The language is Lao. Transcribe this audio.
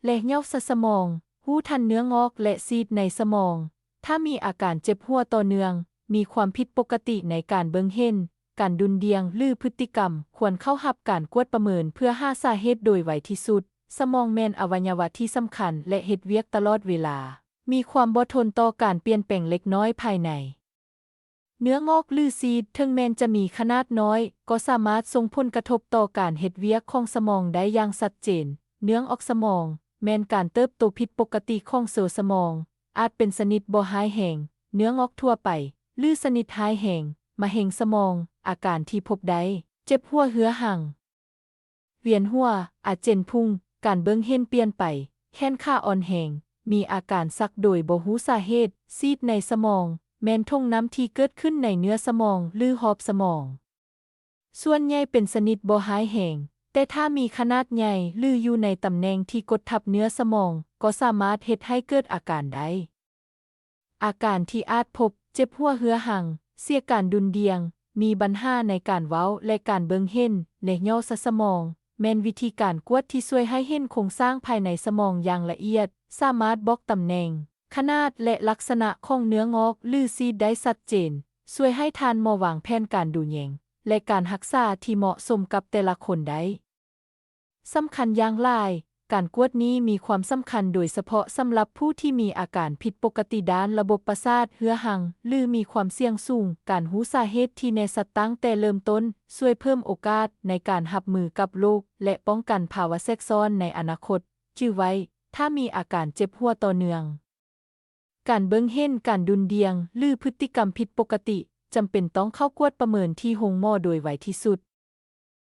ແລະ ເຫຍົາສະສະໝອງ, ຮູ້ທັນເນື້ອງອກ ແລະ ຊີດໃນສະໝອງ. ຖ້າມີອາການເຈັບຫົວຕໍ່ເນື່ອງ, ມີຄວາມຜິດປົກກະຕິໃນການເບິ່ງເຫັນ, ການດຸ່ນດ່ຽງ ຫຼື ພຶດຕິກຳ, ຄວນເຂົ້າຮັບການກວດປະເມີນເພື່ອຫາສາເຫດໂດຍໄວທີ່ສຸດ. ສະໝອງແມ່ນອະໄວຍະວະທີ່ສຳຄັນ ແລະ ເຮັດວຽກຕະຫຼອດເວລາ. ມີຄວາມບໍ່ທົນຕໍ່ການປ່ຽນແປງເລັກນ້ອຍພາຍໃນ. ເນື້ອງອກ ຫຼື ຊີດ, ເຖິງແມ່ນຈະມີຂະໜາດນ້ອຍ, ກໍສາມາດສົ່ງຜົນກະທົບຕໍ່ການເຮັດວຽກຂອງສະໝອງໄດ້ຢ່າງຊັດເຈນ. ເນື້ອງອກສະໝອງ ແມ່ນການເຕີບໂຕຜິດປົກກະຕິຂອງເຊວສະໝອງ, ອາດເປັນຊະນິດບໍ່ຮ້າຍແຮງ, ເນື້ອງອກທົ່ວໄປ, ຫຼື ຊະນິດຮ້າຍແຮງ, ມະເຮັງສະໝອງ. ອາການທີ່ພົບໄດ້: ເຈັບຫົວເຮືອຮັງ, ວຽນຫົວ, ອາຈຽນພຸ່ງ, ການເບິ່ງເຫັນປ່ຽນໄປ, ແຂນຂາອ່ອນແຮງ, ມີອາການຊັກໂດຍບໍ່ຮູ້ສາເຫດ, ຊີດໃນສະໝອງ, ແມ່ນຖົງນ້ຳທີ່ເກີດຂຶ້ນໃນເນື້ອສະໝອງ ຫຼື ຮອບສະໝອງ. ສ່ວນໃຫຍ່ເປັນຊະນິດບໍ່ຮ້າຍແຮງ, ແຕ່ຖ້າມີຂະໜາດໃຫຍ່ ຫຼື ຢູ່ໃນຕຳແໜ່ງທີ່ກົດທັບເນື້ອສະໝອງ ກໍສາມາດເຮັດໃຫ້ເກີດອາການໄດ້. ອາການທີ່ອາດພົບ: ເຈັບຫົວເຮືອຮັງ, ເສຍການດຸ່ນດ່ຽງ, ມີບັນຫາໃນການເວົ້າ ແລະ ການເບິ່ງເຫັນ, ແລະ ເຫຍົາສະສະໝອງ, ແມ່ນວິທີການກວດທີ່ຊ່ວຍໃຫ້ເຫັນໂຄງສ້າງພາຍໃນສະໝອງຢ່າງລະອຽດ, ສາມາດບອກຕຳແໜ່ງ, ຂະໜາດ ແລະ ລັກສະນະຂອງເນື້ອງອກ ຫຼື ຊີດໄດ້ຊັດເຈນ, ຊ່ວຍໃຫ້ທ່ານໝໍວາງແຜນການດູແຍງ ແລະ ການຮັກສາທີ່ເໝາະສົມກັບແຕ່ລະຄົນໄດ້. ສຳຄັນຢ່າງຫຼາຍ, ການກວດນີ້ມີຄວາມສຳຄັນໂດຍສະເພາະສຳລັບຜູ້ທີ່ມີອາການຜິດປົກກະຕິດ້ານລະບົບປະສາດເຮືອຮັງ ຫຼື ມີຄວາມສ່ຽງສູງ. ການຮູ້ສາເຫດທີ່ແນ່ຊັດຕັ້ງແຕ່ເລີ່ມຕົ້ນ ຊ່ວຍເພີ່ມໂອກາດໃນການຮັບມືກັບໂລກ ແລະ ປ້ອງກັນພາວະແຊກຊ້ອນໃນອະນາຄົດ. ຈື່ໄວ້, ຖ້າມີອາການເຈັບຫົວຕໍ່ເນື່ອງ, ການເບິ່ງເຫັນ, ການດຸ່ນດ່ຽງ ຫຼື ພຶດຕິກຳຜິດປົກກະຕິ, ຈຳເປັນຕ້ອງເຂົ້າກວດປະເມີນທີ່ໂຮງໝໍໂດຍໄວທີ່ສຸດ.